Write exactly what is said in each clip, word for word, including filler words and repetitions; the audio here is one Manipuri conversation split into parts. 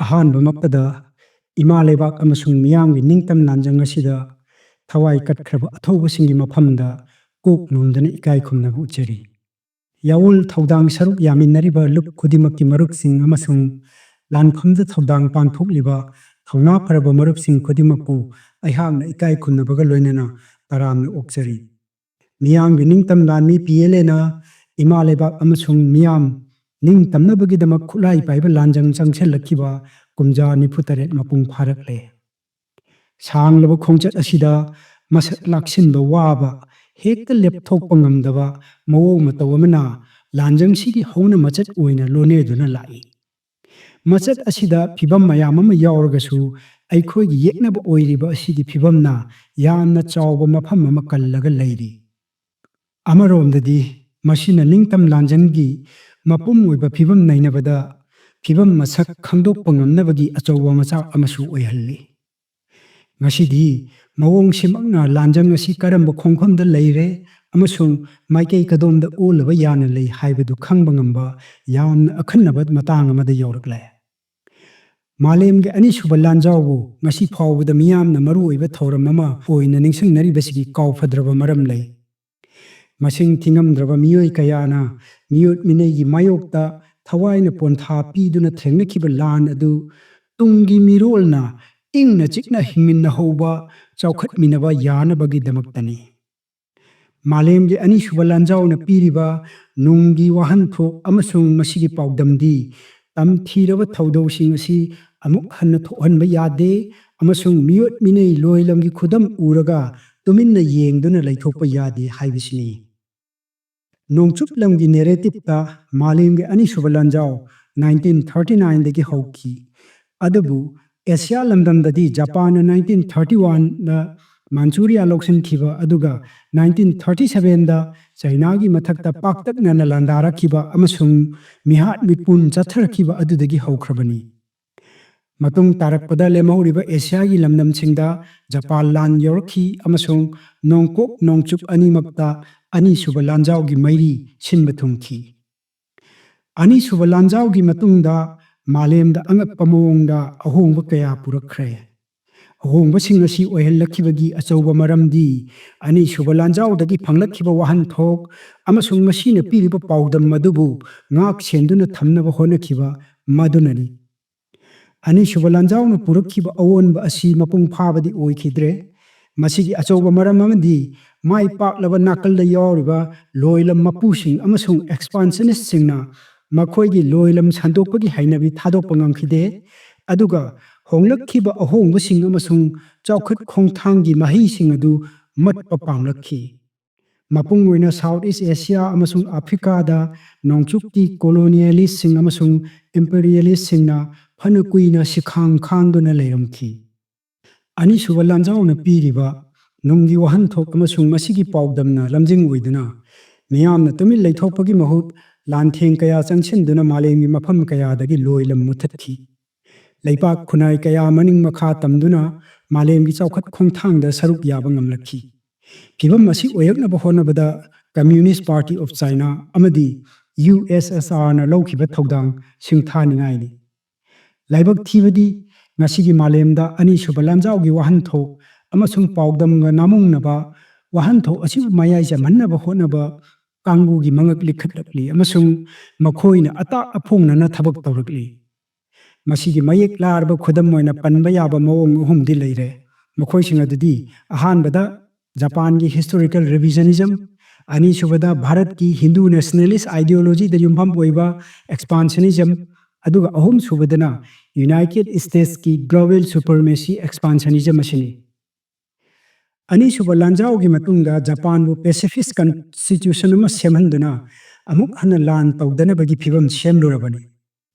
ꯑꯍꯥꯟꯕꯃꯛꯇꯗ ꯏꯃꯥ ꯂꯩꯕꯥꯛ ꯑꯃꯁꯨꯡ ꯃꯤꯌꯥꯝꯒꯤ ꯅꯤꯡꯇꯝ ꯂꯥꯟꯖꯪ ꯑꯁꯤꯗ ꯊꯋꯥꯏ ꯀꯠꯈ꯭ꯔꯕ ꯑꯊꯧꯕꯁꯤꯡꯒꯤ ꯃꯐꯝꯗ ꯀꯣꯛ ꯅꯣꯝꯗꯨꯅ ꯏꯀꯥꯏ ꯈꯨꯝꯅꯕ ꯎꯠꯆꯔꯤ꯫ ꯌꯥꯑꯣꯜ ꯊꯧꯗꯥꯡ ꯁꯔꯨꯛ ꯌꯥꯃꯤꯟꯅꯔꯤꯕ ꯂꯨꯞ ꯈꯨꯗꯤꯡꯃꯛꯀꯤ ꯃꯔꯨꯞꯁꯤꯡ ꯑꯃꯁꯨꯡ ꯂꯥꯟꯐꯝꯗ ꯊꯧꯗꯥꯡ ꯄꯥꯡꯊꯣꯛꯂꯤꯕ ꯊꯧꯅꯥ ꯐꯔꯕ ꯃꯔꯨꯞꯁꯤꯡ ꯈꯨꯗꯤꯡꯃꯛꯄꯨ ꯑꯩꯍꯥꯛꯅ ꯏꯀꯥꯏ ꯈꯨꯝꯅꯕꯒ ꯂꯣꯏꯅꯅ ꯇꯔꯥꯝꯅ ꯑꯣꯛꯆꯔꯤ꯫ ꯃꯤꯌꯥꯝꯒꯤ ꯅꯤꯡꯇꯝ ꯂꯥꯟꯃꯤ ꯄꯤ ꯑꯦꯜ ꯑꯦꯅ ꯏꯃꯥ ꯂꯩꯕꯥꯛ ꯑꯃꯁꯨꯡ ꯃꯤꯌꯥꯝ ꯅꯤꯡꯇꯝꯅꯕꯒꯤꯗꯃꯛ ꯈꯨꯠꯂꯥꯏ ꯄꯥꯏꯕ ꯂꯥꯟꯖꯪ ꯆꯪꯁꯤꯜꯂꯛꯈꯤꯕ ꯀꯨꯝꯖꯥ ꯅꯤꯐꯨ ꯇꯔꯦꯠ ꯃꯄꯨꯡ ꯐꯥꯔꯛꯂꯦ꯫ ꯁꯥꯡꯂꯕ ꯈꯣꯡꯆꯠ ꯑꯁꯤꯗ ꯃꯁꯛ ꯂꯥꯛꯁꯤꯟꯕ ꯋꯥꯕ, ꯍꯦꯛꯇ ꯂꯦꯞꯊꯣꯛꯄ ꯉꯝꯗꯕ ꯃꯑꯣꯡ ꯃꯇꯧ ꯑꯃꯅ ꯂꯥꯟꯖꯪꯁꯤꯒꯤ ꯍꯧꯅ ꯃꯆꯠ ꯑꯣꯏꯅ ꯂꯣꯅꯦꯗꯨꯅ ꯂꯥꯛꯏ꯫ ꯃꯆꯠ ꯑꯁꯤꯗ ꯐꯤꯚꯝ ꯃꯌꯥꯝ ꯑꯃ ꯌꯥꯎꯔꯒꯁꯨ, ꯑꯩꯈꯣꯏꯒꯤ ꯌꯦꯛꯅꯕ ꯑꯣꯏꯔꯤꯕ ꯑꯁꯤꯒꯤ ꯐꯤꯚꯝꯅ ꯌꯥꯝꯅ ꯆꯥꯎꯕ ꯃꯐꯝ ꯑꯃ ꯀꯜꯂꯒ ꯂꯩꯔꯤ꯫ ꯑꯃꯔꯣꯝꯗꯗꯤ, ꯃꯁꯤꯅ ꯅꯤꯡꯇꯝ ꯂꯥꯟꯖꯪꯒꯤ ꯃꯄꯨꯝ ꯑꯣꯏꯕ ꯐꯤꯚꯝ ꯅꯩꯅꯕꯗ ꯐꯤꯚꯝ ꯃꯁꯛ ꯈꯪꯗꯣꯛꯄ ꯉꯝꯅꯕꯒꯤ ꯑꯆꯧꯕ ꯃꯆꯥꯛ ꯑꯃꯁꯨ ꯑꯣꯏꯍꯜꯂꯤ꯫ ꯉꯁꯤꯗꯤ ꯃꯑꯣꯡꯁꯤꯃꯛꯅ ꯂꯥꯟꯖꯪ ꯑꯁꯤ ꯀꯔꯝꯕ ꯈꯣꯡꯐꯝꯗ ꯂꯩꯔꯦ ꯑꯃꯁꯨꯡ ꯃꯥꯏꯀꯩ ꯀꯗꯣꯝꯗ ꯑꯣꯜꯂꯕ ꯌꯥꯅ ꯂꯩ ꯍꯥꯏꯕꯗꯨ ꯈꯪꯕ ꯉꯝꯕ ꯌꯥꯝꯅ ꯑꯈꯟꯅꯕ ꯃꯇꯥꯡ ꯑꯃꯗ ꯌꯧꯔꯛꯂꯦ꯫ ꯃꯥꯂꯦꯝꯒꯤ ꯑꯅꯤꯁꯨꯕ ꯂꯥꯟꯖꯥꯎꯕꯨ ꯉꯁꯤ ꯐꯥꯎꯕꯗ ꯃꯤꯌꯥꯝꯅ ꯃꯔꯨꯑꯣꯏꯕ ꯊꯧꯔꯝ ꯑꯃ ꯑꯣꯏꯅ ꯅꯤꯡꯁꯤꯡꯅꯔꯤꯕꯁꯤꯒꯤ ꯀꯥꯎꯐꯗ꯭ꯔꯕ ꯃꯔꯝ ꯂꯩ꯫ ꯃꯁꯤꯡ ꯊꯤꯉꯝꯗ꯭ꯔꯕ ꯃꯤꯑꯣꯏ ꯀꯌꯥꯅ ꯃꯤꯑꯣꯠ ꯃꯤꯅꯩꯒꯤ ꯃꯥꯌꯣꯛꯇ ꯊꯋꯥꯏꯅ ꯄꯣꯟꯊꯥ ꯄꯤꯗꯨꯅ ꯊꯦꯡꯅꯈꯤꯕ ꯂꯥꯟ ꯑꯗꯨ ꯇꯨꯡꯒꯤ ꯃꯤꯔꯣꯜꯅ ꯏꯪꯅ ꯆꯤꯛꯅ ꯍꯤꯡꯃꯤꯟꯅꯍꯧꯕ, ꯆꯥꯎꯈꯠꯃꯤꯟꯅꯕ ꯌꯥꯅꯕꯒꯤꯗꯃꯛꯇꯅꯤ꯫ ꯃꯥꯂꯦꯝꯒꯤ ꯑꯅꯤꯁꯨꯕ ꯂꯥꯟꯖꯥꯎꯅ ꯄꯤꯔꯤꯕ ꯅꯨꯡꯒꯤ ꯋꯥꯍꯟꯊꯣꯛ ꯑꯃꯁꯨꯡ ꯃꯁꯤꯒꯤ ꯄꯥꯎꯗꯝꯗꯤ ꯇꯝꯊꯤꯔꯕ ꯊꯧꯗꯧꯁꯤꯡ ꯑꯁꯤ ꯑꯃꯨꯛ ꯍꯟꯅ ꯊꯣꯛꯍꯟꯕ ꯌꯥꯗꯦ ꯑꯃꯁꯨꯡ ꯃꯤꯑꯣꯠ ꯃꯤꯅꯩ ꯂꯣꯏꯂꯝꯒꯤ ꯈꯨꯗꯝ ꯎꯔꯒ ꯇꯨꯃꯤꯟꯅ ꯌꯦꯡꯗꯨꯅ ꯂꯩꯊꯣꯛꯄ ꯌꯥꯗꯦ ꯍꯥꯏꯕꯁꯤꯅꯤ꯫ ꯅꯣꯡꯆꯨꯞ ꯂꯝꯒꯤ ꯅꯦꯔꯦꯇꯤꯞꯇ ꯃꯥꯂꯦꯝꯒꯤ ꯑꯅꯤꯁꯨꯕ ꯂꯥꯟꯖꯥꯎ nineteen thirty nineꯗꯒꯤ ꯍꯧꯈꯤ꯫ ꯑꯗꯨꯕꯨ ꯑꯦꯁꯤꯌꯥ ꯂꯝꯗꯝꯗꯗꯤ ꯖꯄꯥꯟꯅ nineteen thirty oneꯗ ꯃꯥꯟꯆꯨꯔꯤꯌꯥ ꯂꯧꯁꯤꯟꯈꯤꯕ, ꯑꯗꯨꯒ nineteen thirty sevenꯗ ꯆꯩꯅꯥꯒꯤ ꯃꯊꯛꯇ ꯄꯥꯛꯇꯛꯅꯅ ꯂꯥꯟꯗꯥꯔꯛꯈꯤꯕ ꯑꯃꯁꯨꯡ ꯃꯤꯍꯥꯠ ꯃꯤꯄꯨꯟ ꯆꯠꯊꯔꯛꯈꯤꯕ ꯑꯗꯨꯗꯒꯤ ꯍꯧꯈ꯭ꯔꯕꯅꯤ꯫ ꯃꯇꯨꯡ ꯇꯥꯔꯛꯄꯗ ꯂꯦꯝꯍꯧꯔꯤꯕ ꯑꯦꯁꯤꯌꯥꯒꯤ ꯂꯝꯗꯝꯁꯤꯡꯗ ꯖꯄꯥꯟ ꯂꯥꯟ ꯌꯧꯔꯛꯈꯤ ꯑꯃꯁꯨꯡ ꯅꯣꯡꯄꯣꯛ ꯅꯣꯡꯆꯨꯞ ꯑꯅꯤꯃꯛꯇ ꯑꯅꯤꯁꯨꯕ ꯂꯥꯟꯖꯥꯎꯒꯤ ꯃꯩꯔꯤ ꯁꯤꯟꯕ ꯊꯨꯡꯈꯤ꯫ ꯑꯅꯤꯁꯨꯕ ꯂꯥꯟꯖꯥꯎꯒꯤ ꯃꯇꯨꯡꯗ ꯃꯥꯂꯦꯝꯗ ꯑꯉꯛꯄ ꯃꯑꯣꯡꯗ ꯑꯍꯣꯡꯕ ꯀꯌꯥ ꯄꯨꯔꯛꯈ꯭ꯔꯦ꯫ ꯑꯍꯣꯡꯕꯁꯤꯡ ꯑꯁꯤ ꯑꯣꯏꯍꯜꯂꯛꯈꯤꯕꯒꯤ ꯑꯆꯧꯕ ꯃꯔꯝꯗꯤ ꯑꯅꯤꯁꯨꯕ ꯂꯥꯟꯖꯥꯎꯗꯒꯤ ꯐꯪꯂꯛꯈꯤꯕ ꯋꯥꯍꯟꯊꯣꯛ ꯑꯃꯁꯨꯡ ꯃꯁꯤꯅ ꯄꯤꯔꯤꯕ ꯄꯥꯎꯗꯝ ꯑꯗꯨꯕꯨ ꯉꯥꯛ ꯁꯦꯟꯗꯨꯅ ꯊꯝꯅꯕ ꯍꯣꯠꯅꯈꯤꯕ ꯃꯗꯨꯅꯅꯤ꯫ ꯑꯅꯤꯁꯨꯕ ꯂꯥꯟꯖꯥꯎꯅ ꯄꯨꯔꯛꯈꯤꯕ ꯑꯑꯣꯟꯕ ꯑꯁꯤ ꯃꯄꯨꯡ ꯐꯥꯕꯗꯤ ꯑꯣꯏꯈꯤꯗ꯭ꯔꯦ꯫ ꯃꯁꯤꯒꯤ ꯑꯆꯧꯕ ꯃꯔꯝ ꯑꯃꯗꯤ ꯃꯥꯏ ꯄꯥꯛꯂꯕ ꯅꯥꯀꯜꯗ ꯌꯥꯎꯔꯤꯕ ꯂꯣꯏꯂꯝ ꯃꯄꯨꯁꯤꯡ ꯑꯃꯁꯨꯡ ꯑꯦꯛꯁꯄꯥꯟꯁꯅꯤꯁꯁꯤꯡꯅ ꯃꯈꯣꯏꯒꯤ ꯂꯣꯏꯂꯝ ꯁꯟꯗꯣꯛꯄꯒꯤ ꯍꯩꯅꯕꯤ ꯊꯥꯗꯣꯛꯄ ꯉꯝꯈꯤꯗꯦ, ꯑꯗꯨꯒ ꯍꯣꯡꯂꯛꯈꯤꯕ ꯑꯍꯣꯡꯕꯁꯤꯡ ꯑꯃꯁꯨꯡ ꯆꯥꯎꯈꯠ ꯈꯣꯡꯊꯥꯡꯒꯤ ꯃꯍꯩꯁꯤꯡ ꯑꯗꯨ ꯃꯠꯄ ꯄꯥꯝꯂꯛꯈꯤ꯫ ꯃꯄꯨꯡ ꯑꯣꯏꯅ ꯁꯥꯎꯠ ꯏꯁ ꯑꯦꯁꯤꯌꯥ ꯑꯃꯁꯨꯡ ꯑꯐ꯭ꯔꯤꯀꯥꯗ ꯅꯣꯡꯆꯨꯞꯀꯤ ꯀꯣꯂꯣꯅꯤꯌꯦꯂꯤꯁꯁꯤꯡ ꯑꯃꯁꯨꯡ ꯏꯝꯄꯤꯔꯤꯌꯦꯂꯤꯁꯁꯤꯡꯅ ꯐꯅ ꯀꯨꯏꯅ ꯁꯤꯈꯥꯡ ꯈꯥꯡꯗꯨꯅ ꯂꯩꯔꯝꯈꯤ꯫ ꯑꯅꯤꯁꯨꯕ ꯂꯥꯟꯖꯥꯎꯅ ꯄꯤꯔꯤꯕ ꯅꯨꯡꯒꯤ ꯋꯥꯍꯟꯊꯣꯛ ꯑꯃꯁꯨꯡ ꯃꯁꯤꯒꯤ ꯄꯥꯎꯗꯝꯅ ꯂꯝꯖꯤꯡ ꯑꯣꯏꯗꯨꯅ ꯃꯤꯌꯥꯝꯅ ꯇꯨꯃꯤꯟ ꯂꯩꯊꯣꯛꯄꯒꯤ ꯃꯍꯨꯠ ꯂꯥꯟꯊꯦꯡ ꯀꯌꯥ ꯆꯪꯁꯤꯟꯗꯨꯅ ꯃꯥꯂꯦꯝꯒꯤ ꯃꯐꯝ ꯀꯌꯥꯗꯒꯤ ꯂꯣꯏꯂꯝ ꯃꯨꯊꯠꯈꯤ꯫ ꯂꯩꯄꯥꯛ ꯈꯨꯟꯅꯥꯏ ꯀꯌꯥ ꯃꯅꯤꯡ ꯃꯈꯥ ꯇꯝꯗꯨꯅ ꯃꯥꯂꯦꯝꯒꯤ ꯆꯥꯎꯈꯠ ꯈꯣꯡꯊꯥꯡꯗ ꯁꯔꯨꯛ ꯌꯥꯕ ꯉꯝꯂꯛꯈꯤ꯫ ꯐꯤꯚꯝ ꯑꯁꯤ ꯑꯣꯏꯔꯛꯅꯕ ꯍꯣꯠꯅꯕꯗ Communist Party of China ꯑꯃꯗꯤ ꯌꯨ ꯑꯦꯁ ꯑꯦꯁ ꯑꯥꯔꯅ ꯂꯧꯈꯤꯕ ꯊꯧꯗꯥꯡ ꯁꯤꯡꯊꯥꯅꯤꯡꯉꯥꯏꯅꯤ꯫ ꯂꯥꯏꯕꯛ ꯊꯤꯕꯗꯤ, ꯉꯁꯤꯒꯤ ꯃꯥꯂꯦꯝꯗ ꯑꯅꯤꯁꯨꯕ ꯂꯥꯟꯖꯥꯎꯒꯤ ꯋꯥꯍꯟꯊꯣꯛ ꯑꯃꯁꯨꯡ ꯄꯥꯎꯗꯝꯒ ꯅꯥꯃꯨꯡꯅꯕ ꯋꯥꯍꯟꯊꯣꯛ ꯑꯁꯤꯕꯨ ꯃꯌꯥꯏ ꯆꯝꯍꯟꯅꯕ ꯍꯣꯠꯅꯕ ꯀꯥꯡꯕꯨꯒꯤ ꯃꯉꯛ ꯂꯤꯈꯠꯂꯛꯂꯤ ꯑꯃꯁꯨꯡ ꯃꯈꯣꯏꯅ ꯑꯇꯥꯛ ꯑꯐꯣꯡꯅꯅ ꯊꯕꯛ ꯇꯧꯔꯛꯂꯤ꯫ ꯃꯁꯤꯒꯤ ꯃꯌꯦꯛ ꯂꯥꯔꯕ ꯈꯨꯗꯝ ꯑꯣꯏꯅ ꯄꯟꯕ ꯌꯥꯕ ꯃꯑꯣꯡ ꯑꯍꯨꯝꯗꯤ ꯂꯩꯔꯦ꯫ ꯃꯈꯣꯏꯁꯤꯡ ꯑꯗꯨꯗꯤ, ꯑꯍꯥꯟꯕꯗ, ꯖꯄꯥꯟꯒꯤ historical revisionism, ꯑꯅꯤꯁꯨꯕꯗ, ꯚꯥꯔꯠꯀꯤ ꯍꯤꯟꯗꯨ nationalist ideologyꯗ ꯌꯨꯝꯐꯝ ꯑꯣꯏꯕ expansionism, ꯑꯗꯨꯒ ꯑꯍꯨꯝꯁꯨꯕꯗꯅ United Statesꯀꯤ global supremacy expansionism ꯑꯁꯤꯅꯤ꯫ ꯑꯅꯤꯁꯨꯕ ꯂꯥꯟꯖꯥꯎꯒꯤ ꯃꯇꯨꯡꯗ ꯖꯄꯥꯟꯕꯨ pacifist constitution ꯑꯃ ꯁꯦꯝꯍꯟꯗꯨꯅ ꯑꯃꯨꯛ ꯍꯟꯅ ꯂꯥꯟ ꯇꯧꯗꯅꯕꯒꯤ ꯐꯤꯚꯝ ꯁꯦꯝꯂꯨꯔꯕꯅꯤ꯫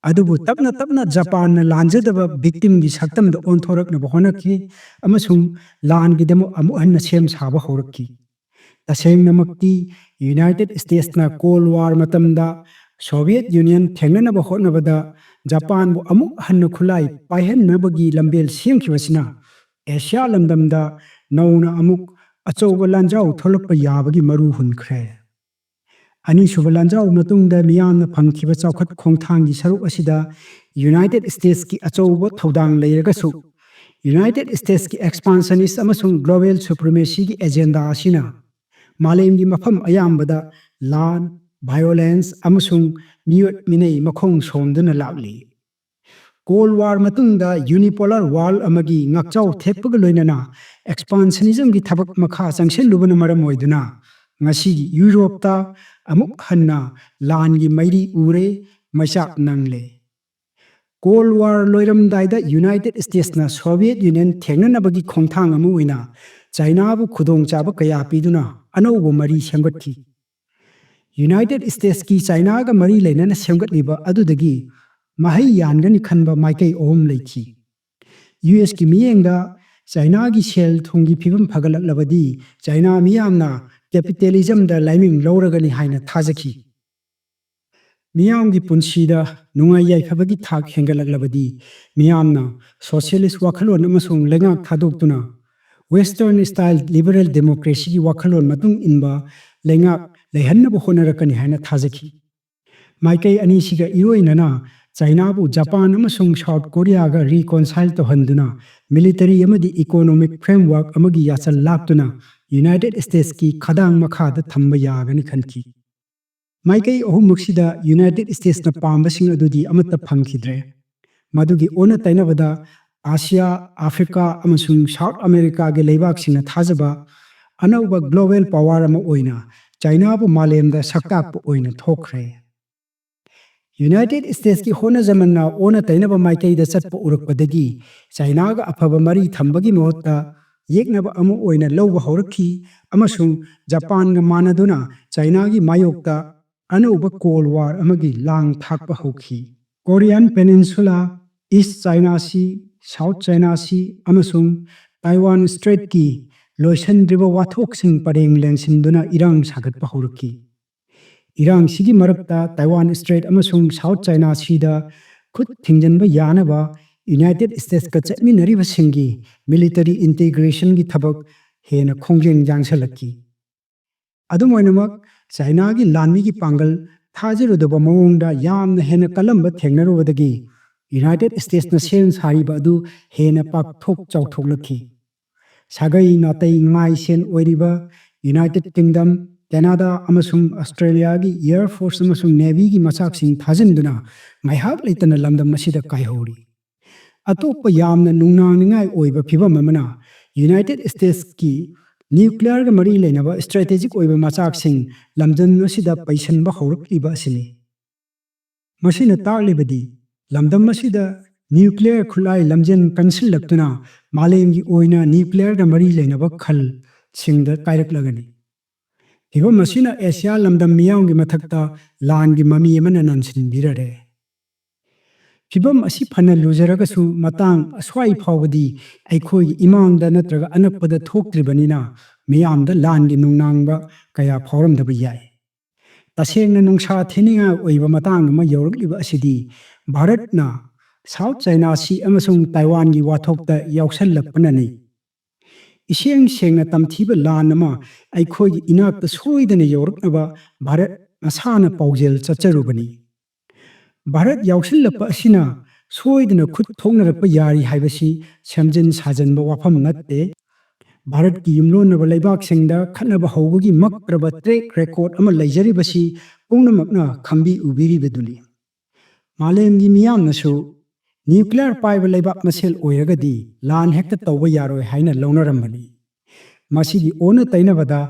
ꯑꯗꯨꯕꯨ ꯇꯞꯅ ꯇꯞꯅ ꯖꯄꯥꯟꯅ ꯂꯥꯟꯖꯗꯕ victimꯒꯤ ꯁꯛꯇꯝꯗ ꯑꯣꯟꯊꯣꯔꯛꯅꯕ ꯍꯣꯠꯅꯈꯤ ꯑꯃꯁꯨꯡ ꯂꯥꯟꯒꯤꯗꯃꯛ ꯑꯃꯨꯛ ꯍꯟꯅ ꯁꯦꯝ ꯁꯥꯕ ꯍꯧꯔꯛꯈꯤ꯫ ꯇꯁꯦꯡꯅꯃꯛꯇꯤ, United Statesꯅ Cold War ꯃꯇꯝꯗ Soviet Union ꯊꯦꯡꯅꯅꯕ ꯍꯣꯠꯅꯕꯗ ꯖꯄꯥꯟꯕꯨ ꯑꯃꯨꯛ ꯍꯟꯅ ꯈꯨꯠꯂꯥꯏ ꯄꯥꯏꯍꯟꯅꯕꯒꯤ ꯂꯝꯕꯦꯜ ꯁꯦꯝꯈꯤꯕꯁꯤꯅ ꯑꯦꯁꯤꯌꯥ ꯂꯝꯗꯝꯗ ꯅꯧꯅ ꯑꯃꯨꯛ ꯑꯆꯧꯕ ꯂꯥꯟꯖꯥꯎ ꯊꯣꯛꯂꯛꯄ ꯌꯥꯕꯒꯤ ꯃꯔꯨ ꯍꯨꯟꯈ꯭ꯔꯦ꯫ ꯑꯅꯤꯁꯨꯕ ꯂꯥꯟꯖꯥꯎ ꯃꯇꯨꯡꯗ ꯃꯤꯌꯥꯝꯅ ꯐꯪꯈꯤꯕ ꯆꯥꯎꯈꯠ ꯈꯣꯡꯊꯥꯡꯒꯤ ꯁꯔꯨꯛ ꯑꯁꯤꯗ ꯌꯨꯅꯥꯏꯇꯦꯗ ꯁ꯭ꯇꯦꯠꯁꯀꯤ ꯑꯆꯧꯕ ꯊꯧꯗꯥꯡ ꯂꯩꯔꯒꯁꯨ, ꯌꯨꯅꯥꯏꯇꯦꯗ ꯁ꯭ꯇꯦꯠꯁꯀꯤ ꯑꯦꯛꯁꯄꯥꯟꯁꯅꯤꯁ ꯑꯃꯁꯨꯡ ꯒ꯭ꯂꯣꯕꯦꯜ ꯁꯨꯄ꯭ꯔꯤꯃꯦꯁꯤꯒꯤ ꯑꯦꯖꯦꯟꯗꯥ ꯑꯁꯤꯅ ꯃꯥꯂꯦꯝꯒꯤ ꯃꯐꯝ ꯑꯌꯥꯝꯕꯗ ꯂꯥꯟ, ꯚꯥꯏꯑꯣꯂꯦꯟꯁ ꯑꯃꯁꯨꯡ ꯃꯤꯑꯣꯠ ꯃꯤꯅꯩ ꯃꯈꯣꯡ ꯁꯣꯝꯗꯨꯅ ꯂꯥꯛꯂꯤ꯫ ꯀꯣꯜ ꯋꯥꯔ ꯃꯇꯨꯡꯗ ꯌꯨꯅꯤꯄꯣꯂꯥꯔ ꯋꯥꯔꯜ ꯑꯃꯒꯤ ꯉꯥꯛꯆꯥꯎ ꯊꯦꯛꯄꯒ ꯂꯣꯏꯅꯅ ꯑꯦꯛꯁꯄꯥꯟꯁꯅꯤꯖꯝꯒꯤ ꯊꯕꯛ ꯃꯈꯥ ꯆꯪꯁꯤꯜꯂꯨꯕꯅ ꯃꯔꯝ ꯑꯣꯏꯗꯨꯅ ꯉꯁꯤꯒꯤ ꯌꯨꯔꯣꯞꯇ ꯑꯃꯨꯛ ꯍꯟꯅ ꯂꯥꯟꯒꯤ ꯃꯩꯔꯤ ꯎꯔꯦ, ꯃꯩꯆꯥꯛ ꯅꯪꯂꯦ꯫ ꯀꯣꯜ ꯋꯥꯔ ꯂꯣꯏꯔꯝꯗꯥꯏꯗ ꯌꯨꯅꯥꯏꯇꯦꯗ ꯁ꯭ꯇꯦꯠꯁꯅ ꯁꯣꯚꯤꯌꯦꯠ ꯌꯨꯅꯤꯌꯟ ꯊꯦꯡꯅꯅꯕꯒꯤ ꯈꯣꯡꯊꯥꯡ ꯑꯃ ꯑꯣꯏꯅ ꯆꯥꯏꯅꯥꯕꯨ ꯈꯨꯗꯣꯡꯆꯥꯕ ꯀꯌꯥ ꯄꯤꯗꯨꯅ ꯑꯅꯧꯕ ꯃꯔꯤ ꯁꯦꯝꯒꯠꯈꯤ꯫ ꯌꯨꯅꯥꯏꯇꯦꯗ ꯁ꯭ꯇꯦꯠꯁꯀꯤ ꯆꯥꯏꯅꯥꯒ ꯃꯔꯤ ꯂꯩꯅꯅ ꯁꯦꯝꯒꯠꯂꯤꯕ ꯑꯗꯨꯗꯒꯤ ꯃꯍꯩ ꯌꯥꯟꯒꯅꯤ ꯈꯟꯕ ꯃꯥꯏꯀꯩ ꯑꯍꯨꯝ ꯂꯩꯈꯤ꯫ ꯌꯨ ꯑꯦꯁꯀꯤ ꯃꯤꯠꯌꯦꯡꯗ ꯆꯥꯏꯅꯥꯒꯤ ꯁꯦꯜ ꯊꯨꯝꯒꯤ ꯐꯤꯕꯝ ꯐꯒꯠꯂꯛꯂꯕꯗꯤ ꯆꯥꯏꯅꯥ ꯃꯤꯌꯥꯝꯅ ꯀꯦꯄꯤꯇꯦꯂꯤꯖꯝꯗ ꯂꯥꯏꯃꯤꯡ ꯂꯧꯔꯒꯅꯤ ꯍꯥꯏꯅ ꯊꯥꯖꯈꯤ꯫ ꯃꯤꯌꯥꯝꯒꯤ ꯄꯨꯟꯁꯤꯗ ꯅꯨꯡꯉꯥꯏ ꯌꯥꯏꯐꯕꯒꯤ ꯊꯥꯛ ꯍꯦꯟꯒꯠꯂꯛꯂꯕꯗꯤ ꯃꯤꯌꯥꯝꯅ ꯁꯣꯁꯤꯌꯦꯂꯤꯁ ꯋꯥꯈꯜꯂꯣꯟ ꯑꯃꯁꯨꯡ ꯂꯩꯉꯥꯛ ꯊꯥꯗꯣꯛꯇꯨꯅ ꯋꯦꯁꯇꯔꯟ ꯁ꯭ꯇꯥꯏꯜ ꯂꯤꯕꯔꯦꯜ ꯗꯦꯃꯣꯀ꯭ꯔꯦꯁꯤꯒꯤ ꯋꯥꯈꯜꯂꯣꯟ ꯃꯇꯨꯡ ꯏꯟꯕ ꯂꯩꯉꯥꯛ ꯂꯩꯍꯟꯅꯕ ꯍꯣꯠꯅꯔꯛꯀꯅꯤ ꯍꯥꯏꯅ ꯊꯥꯖꯈꯤ꯫ ꯃꯥꯏꯀꯩ ꯑꯅꯤꯁꯤꯒ ꯏꯔꯣꯏꯅꯅ ꯆꯥꯏꯅꯥꯕꯨ ꯖꯄꯥꯟ ꯑꯃꯁꯨꯡ ꯁꯥꯎꯠ ꯀꯣꯔꯤꯌꯥꯒ ꯔꯤꯀꯣꯟꯁꯥꯏꯜ ꯇꯧꯍꯟꯗꯨꯅ ꯃꯤꯂꯤꯇꯔꯤ ꯑꯃꯗꯤ ꯏꯀꯣꯅꯣꯃꯤꯛ ꯐ꯭ꯔꯦꯝꯋꯥꯔꯛ ꯑꯃꯒꯤ ꯌꯥꯆꯜ ꯂꯥꯛꯇꯨꯅ ꯌꯨꯅꯥꯏꯇꯦꯗ ꯁ꯭ꯇꯦꯠꯁꯀꯤ ꯈꯗꯥꯡ ꯃꯈꯥꯗ ꯊꯝꯕ ꯌꯥꯒꯅꯤ ꯈꯟꯈꯤ꯫ ꯃꯥꯏꯀꯩ ꯑꯍꯨꯝꯃꯛꯁꯤꯗ ꯌꯨꯅꯥꯏꯇꯦꯗ ꯁ꯭ꯇꯦꯠꯁꯅ ꯄꯥꯝꯕꯁꯤꯡ ꯑꯗꯨꯗꯤ ꯑꯃꯠꯇ ꯐꯪꯈꯤꯗ꯭ꯔꯦ꯫ ꯃꯗꯨꯒꯤ ꯑꯣꯟꯅ ꯇꯩꯅꯕꯗ ꯑꯥꯁꯤꯌꯥ, ꯑꯥꯐ꯭ꯔꯤꯀꯥ ꯑꯃꯁꯨꯡ ꯁꯥꯎꯠ ꯑꯃꯦꯔꯤꯀꯥꯒꯤ ꯂꯩꯕꯥꯛꯁꯤꯡꯅ ꯊꯥꯖꯕ ꯑꯅꯧꯕ ꯒ꯭ꯂꯣꯕꯦꯜ ꯄꯥꯋꯔ ꯑꯃ ꯑꯣꯏꯅ ꯆꯥꯏꯅꯥꯕꯨ ꯃꯥꯂꯦꯝꯗ ꯁꯛꯇꯥꯛꯄ ꯑꯣꯏꯅ ꯊꯣꯛꯈ꯭ꯔꯦ꯫ ꯌꯨꯅꯥꯏꯇꯦꯗ ꯁ꯭ꯇꯦꯠꯁꯀꯤ ꯍꯣꯠꯅꯖꯃꯟꯅ ꯑꯣꯟꯅ ꯇꯩꯅꯕ ꯃꯥꯏꯀꯩꯗ ꯆꯠꯄ ꯎꯔꯛꯄꯗꯒꯤ ꯆꯥꯏꯅꯥꯒ ꯑꯐꯕ ꯃꯔꯤ ꯊꯝꯕꯒꯤ ꯃꯍꯨꯠꯇ ꯌꯦꯛꯅꯕ ꯑꯃ ꯑꯣꯏꯅ ꯂꯧꯕ ꯍꯧꯔꯛꯈꯤ ꯑꯃꯁꯨꯡ ꯖꯄꯥꯟꯒ ꯃꯥꯟꯅꯗꯨꯅ ꯆꯥꯏꯅꯥꯒꯤ ꯃꯥꯌꯣꯛꯇ ꯑꯅꯧꯕ ꯀꯣꯜ ꯋꯥꯔ ꯑꯃꯒꯤ ꯂꯥꯡ ꯊꯥꯛꯄ ꯍꯧꯈꯤ꯫ ꯀꯣꯔꯤꯌꯥꯟ ꯄꯦꯅꯤꯟꯁꯨꯂꯥ, ꯏꯁ ꯆꯥꯏꯅꯥ ꯁꯤ, ꯁꯥꯎꯠ ꯆꯥꯏꯅꯥ ꯁꯤ ꯑꯃꯁꯨꯡ ꯇꯥꯏꯋꯥꯟ ꯁ꯭ꯇ꯭ꯔꯦꯠꯀꯤ ꯂꯣꯏꯁꯤꯟꯗ꯭ꯔꯤꯕ ꯋꯥꯊꯣꯛꯁꯤꯡ ꯄꯔꯦꯡ ꯂꯦꯡꯁꯤꯟꯗꯨꯅ ꯏꯔꯥꯡ ꯁꯥꯒꯠꯄ ꯍꯧꯔꯛꯈꯤ꯫ ꯏꯔꯥꯡꯁꯤꯒꯤ ꯃꯔꯛꯇ ꯇꯥꯏꯋꯥꯟ ꯁ꯭ꯇ꯭ꯔꯦꯠ ꯑꯃꯁꯨꯡ ꯁꯥꯎꯠ ꯆꯥꯏꯅꯥ ꯁꯤꯗ ꯈꯨꯠ ꯊꯤꯡꯖꯤꯟꯕ ꯌꯥꯅꯕ ꯌꯨꯅꯥꯏꯇꯦꯗ ꯁ꯭ꯇꯦꯠꯁꯀ ꯆꯠꯃꯤꯟꯅꯔꯤꯕꯁꯤꯡꯒꯤ ꯃꯤꯂꯤꯇꯔꯤ ꯏꯟꯇꯤꯒ꯭ꯔꯦꯁꯟꯒꯤ ꯊꯕꯛ ꯍꯦꯟꯅ ꯈꯣꯡꯖꯦꯜ ꯌꯥꯡꯁꯜꯂꯛꯈꯤ꯫ ꯑꯗꯨꯝ ꯑꯣꯏꯅꯃꯛ, ꯆꯥꯏꯅꯥꯒꯤ ꯂꯥꯟꯃꯤꯒꯤ ꯄꯥꯡꯒꯜ ꯊꯥꯖꯔꯨꯗꯕ ꯃꯑꯣꯡꯗ ꯌꯥꯝꯅ ꯍꯦꯟꯅ ꯀꯜꯂꯝꯕ ꯊꯦꯡꯅꯔꯨꯕꯗꯒꯤ ꯌꯨꯅꯥꯏꯇꯦꯗ ꯁ꯭ꯇꯦꯠꯁꯅ ꯁꯦꯝ ꯁꯥꯔꯤꯕ ꯑꯗꯨ ꯍꯦꯟꯅ ꯄꯥꯛꯊꯣꯛ ꯆꯥꯎꯊꯣꯛꯂꯛꯈꯤ꯫ ꯁꯥꯒꯩ ꯅꯥꯇꯩ ꯉꯥꯏ ꯁꯦꯟ ꯑꯣꯏꯔꯤꯕ ꯌꯨꯅꯥꯏꯇꯦꯗ ꯀꯤꯡꯗꯝ, ꯀꯦꯅꯥꯗꯥ ꯑꯃꯁꯨꯡ ꯑꯁꯇ꯭ꯔꯦꯂꯤꯌꯥꯒꯤ ꯑꯦꯌꯔ ꯐꯣꯔꯁ ꯑꯃꯁꯨꯡ ꯅꯦꯚꯤꯒꯤ ꯃꯆꯥꯛꯁꯤꯡ ꯊꯥꯖꯤꯟꯗꯨꯅ ꯉꯥꯏꯍꯥꯛ ꯂꯩꯇꯅ ꯂꯝꯗꯝ ꯑꯁꯤꯗ ꯀꯥꯏꯍꯧꯔꯤ꯫ ꯑꯇꯣꯞꯄ ꯌꯥꯝꯅ ꯅꯨꯡꯅꯥꯡꯅꯤꯡꯉꯥꯏ ꯑꯣꯏꯕ ꯐꯤꯚꯝ ꯑꯃꯅ ꯌꯨꯅꯥꯏꯇꯦꯗ ꯁ꯭ꯇꯦꯠꯁꯀꯤ ꯅ꯭ꯌꯨꯀ꯭ꯂꯤꯌꯔꯒ ꯃꯔꯤ ꯂꯩꯅꯕ ꯁ꯭ꯇ꯭ꯔꯦꯇꯦꯖꯤꯛ ꯑꯣꯏꯕ ꯃꯆꯥꯛꯁꯤꯡ ꯂꯝꯗꯝ ꯑꯁꯤꯗ ꯄꯩꯁꯤꯟꯕ ꯍꯧꯔꯛꯂꯤꯕ ꯑꯁꯤꯅꯤ꯫ ꯃꯁꯤꯅ ꯇꯥꯛꯂꯤꯕꯗꯤ ꯂꯝꯗꯝ ꯑꯁꯤꯗ ꯅ꯭ꯌꯨꯀ꯭ꯂꯤꯌꯔ ꯈꯨꯠꯂꯥꯏ ꯂꯝꯖꯦꯜ ꯀꯟꯁꯤꯜꯂꯛꯇꯨꯅ ꯃꯥꯂꯦꯝꯒꯤ ꯑꯣꯏꯅ ꯅ꯭ꯌꯨꯀ꯭ꯂꯤꯌꯔꯒ ꯃꯔꯤ ꯂꯩꯅꯕ ꯈꯜꯁꯤꯡꯗ ꯀꯥꯏꯔꯛꯂꯒꯅꯤ꯫ ꯐꯤꯚꯝ ꯑꯁꯤꯅ ꯑꯦꯁꯤꯌꯥ ꯂꯝꯗꯝ ꯃꯤꯌꯥꯝꯒꯤ ꯃꯊꯛꯇ ꯂꯥꯟꯒꯤ ꯃꯃꯤ ꯑꯃꯅ ꯅꯟꯁꯤꯟꯕꯤꯔꯔꯦ꯫ ꯐꯤꯚꯝ ꯑꯁꯤ ꯐꯅ ꯂꯨꯖꯔꯒꯁꯨ ꯃꯇꯥꯡ ꯑꯁ꯭ꯋꯥꯏ ꯐꯥꯎꯕꯗꯤ ꯑꯩꯈꯣꯏꯒꯤ ꯏꯃꯥꯡꯗ ꯅꯠꯇ꯭ꯔꯒ ꯑꯅꯛꯄꯗ ꯊꯣꯛꯇ꯭ꯔꯤꯕꯅꯤꯅ ꯃꯤꯌꯥꯝꯗ ꯂꯥꯟꯒꯤ ꯅꯨꯡꯅꯥꯡꯕ ꯀꯌꯥ ꯐꯥꯎꯔꯝꯗꯕ ꯌꯥꯏ꯫ ꯇꯁꯦꯡꯅ ꯅꯨꯡꯁꯥ ꯊꯤꯅꯤꯡꯉꯥꯏ ꯑꯣꯏꯕ ꯃꯇꯥꯡ ꯑꯃ ꯌꯧꯔꯛꯂꯤꯕ ꯑꯁꯤꯗꯤ ꯚꯥꯔꯠꯅ ꯁꯥꯎꯠ ꯆꯥꯏꯅꯥ ꯁꯤ ꯑꯃꯁꯨꯡ ꯇꯥꯏꯋꯥꯟꯒꯤ ꯋꯥꯊꯣꯛꯇ ꯌꯥꯎꯁꯜꯂꯛꯄꯅꯅꯤ꯫ ꯏꯁꯦꯡ ꯁꯦꯡꯅ ꯇꯝꯊꯤꯕ ꯂꯥꯟ ꯑꯃ ꯑꯩꯈꯣꯏꯒꯤ ꯏꯅꯥꯛꯇ ꯁꯣꯏꯗꯅ ꯌꯧꯔꯛꯅꯕ ꯚꯥꯔꯠ ꯃꯁꯥꯅ ꯄꯥꯎꯖꯦꯜ ꯆꯠꯆꯔꯨꯕꯅꯤ꯫ ꯚꯥꯔꯠ ꯌꯥꯎꯁꯤꯜꯂꯛꯄ ꯑꯁꯤꯅ ꯁꯣꯏꯗꯅ ꯈꯨꯠ ꯊꯣꯛꯅꯔꯛꯄ ꯌꯥꯔꯤ ꯍꯥꯏꯕꯁꯤ ꯁꯦꯝꯖꯤꯟ ꯁꯥꯖꯤꯟꯕ ꯋꯥꯐꯝ ꯅꯠꯇꯦ꯫ ꯚꯥꯔꯠꯀꯤ ꯌꯨꯝꯂꯣꯟꯅꯕ ꯂꯩꯕꯥꯛꯁꯤꯡꯗ ꯈꯠꯅꯕ ꯍꯧꯕꯒꯤ ꯃꯛꯇ꯭ꯔꯕ ꯇ꯭ꯔꯦꯛ ꯔꯦꯀꯣꯔꯗ ꯑꯃ ꯂꯩꯖꯔꯤꯕꯁꯤ ꯄꯨꯝꯅꯃꯛꯅ ꯈꯪꯕꯤ ꯎꯕꯤꯔꯤꯕꯗꯨꯅꯤ꯫ ꯃꯥꯂꯦꯝꯒꯤ ꯃꯤꯌꯥꯝꯅꯁꯨ ꯅ꯭ꯌꯨꯀ꯭ꯂꯤꯌꯔ ꯄꯥꯏꯕ ꯂꯩꯕꯥꯛ ꯃꯁꯦꯜ ꯑꯣꯏꯔꯒꯗꯤ ꯂꯥꯟ ꯍꯦꯛꯇ ꯇꯧꯕ ꯌꯥꯔꯣꯏ ꯍꯥꯏꯅ ꯂꯧꯅꯔꯝꯕꯅꯤ꯫ ꯃꯁꯤꯒꯤ ꯑꯣꯟꯅ ꯇꯩꯅꯕꯗ